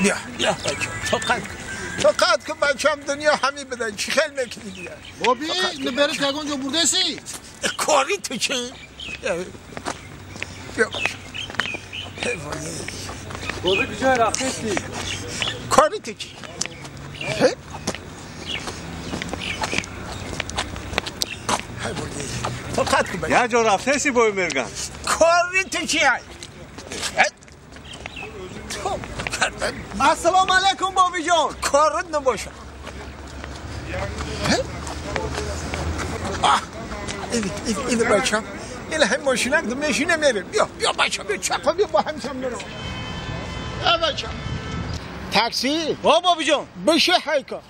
بیا بیا بچه فقط که بچه هم دنیا همی بدن چی خیلی میکنی دیگه بابی نبرت یگان جا برده سی کاری تو چی؟ بیا بچه بابی کجای رفته سی؟ کاری تو چی؟ فقط که بچه یه جا رفته سی بای مرگن کاری تو چی؟ السلام علیکم بابی جان کارت نباشه این بچم این هم ماشینک دو میشینه میره بیا بیا بچم بیا چپا بیا با هم سم برو بچم تاکسی ها بابی جان بشه هایکا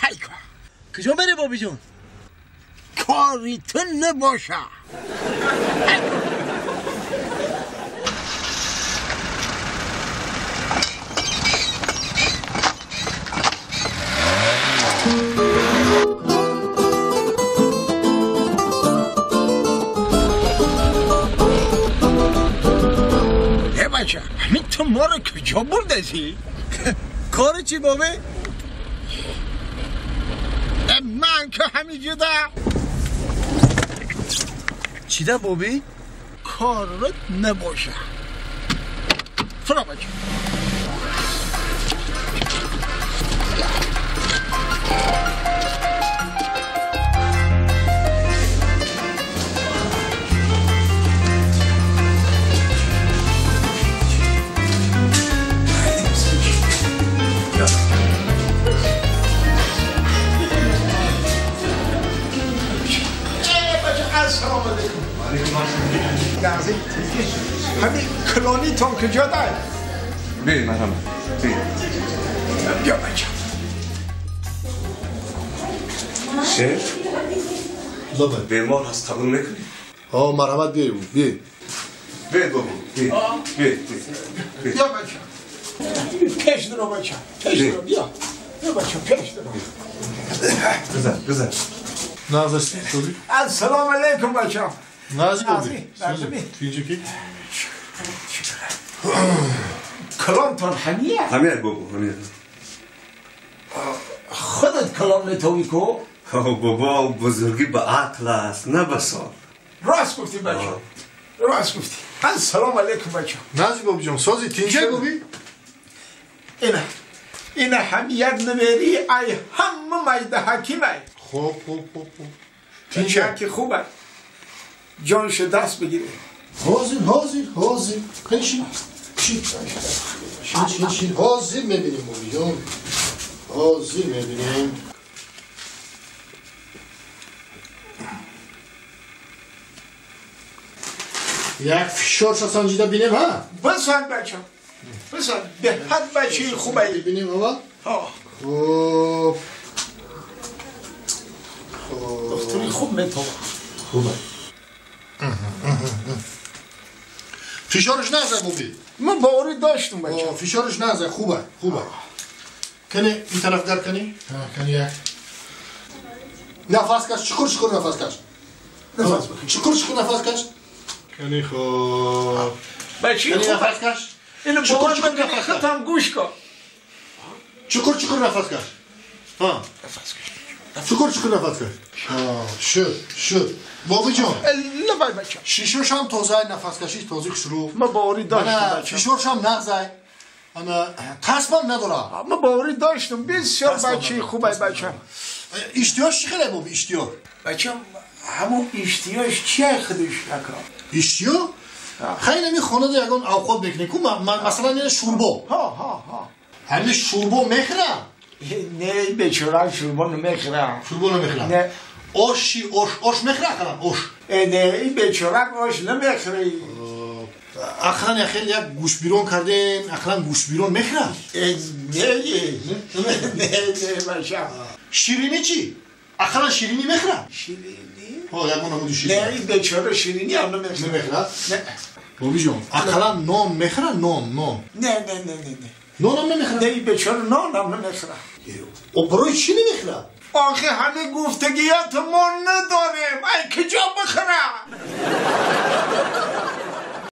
هایکا کجا بری بابی جان کاریتون نباشه همین تو ما رو کجا بردسی؟ کار چی بابی؟ من که همینجا ده چی ده بابی؟ کارت نباشه فرا بچه همین کلونی تون کجا داری؟ بی مرحبا بی بیا بچه شیخ بیمار هست قبول میکنی؟ ها مرحبا بیای بود بیای بی بابا بی بی بیا بچه پیش درو بچه پیش درو بیا بیا بچه پیش درو گذر گذر نازش السلام علیکم بچه نازی بابی اینجا کی؟ کلامتان همیه؟ همیه بابا همیه خودت کلام نتوی کو؟ بابا بزرگی به عقل است نه به سال راست گفتی بچه راست گفتی السلام علیکم بچه نازی بابی جان سازی تینجه بابی؟ اینه اینه هم یک نمیری ای همه میده حکیم ای خوب خوب خوب خوب تینجه که خوبه جانش دست بگیره حاضر حاضر حاضر خیلی شین شین شین شین شین حاضر میبینیم بابی جان حاضر میبینیم یک فشار سنجیده بینیم ها بسن بچه بسن به حد بچه خوبه ببینیم اول خوب دکتری خوب میتونه خوبه فشارش نزد بابی من باوری داشتم بچه فشارش نزد خوبه خوبه کنی این طرف در کنی کنی یک نفس کش چکر چکر نفس کش نفس بکش چکر چکر نفس کش کنی خوب بچه کنی نفس کش اینو باور بکنی خودم گوش کن چکر چکر نفس کش ها نفس کش چکر چکر نفس کش شد شد بابی جان لبای بچه شیشوش هم تازه نفس کشی تازه شروع من باوری داشتم بچه فشارش هم نغزه انا تسبم نداره من باوری داشتم بسیار بچه خوبه بچه اشتیاش چی خیلی بابی اشتیا بچه همون اشتیاش چیه خودش نکن اشتیا خیلی می خانه ده یگان اوقات میکنی کو مثلا یه شوربا ها ها ها همین شوربا میخوره نه بیچاره شوربا نمیخوره شوربا نمیخوره نه آشی آش آش میخوره اخرا آش نه این بیچاره آش نمیخوره اخرا خیلی یک گوش بیرون کردین اخرا گوش بیرون میخوره نه نه نه بچه شیرینی چی اخرا شیرینی میخوره شیرینی ها یگان همون شیرینی نه این بیچاره شیرینی هم نمیخوره نمیخوره نه بابی جان اخرا نان میخوره نان نان نه نه نه نه نه نان هم نمیخوره نه این بیچاره نان هم نمیخوره او برای چی نمیخوره آخه همه گفتگیات ما نداریم. ای کجا بخورم؟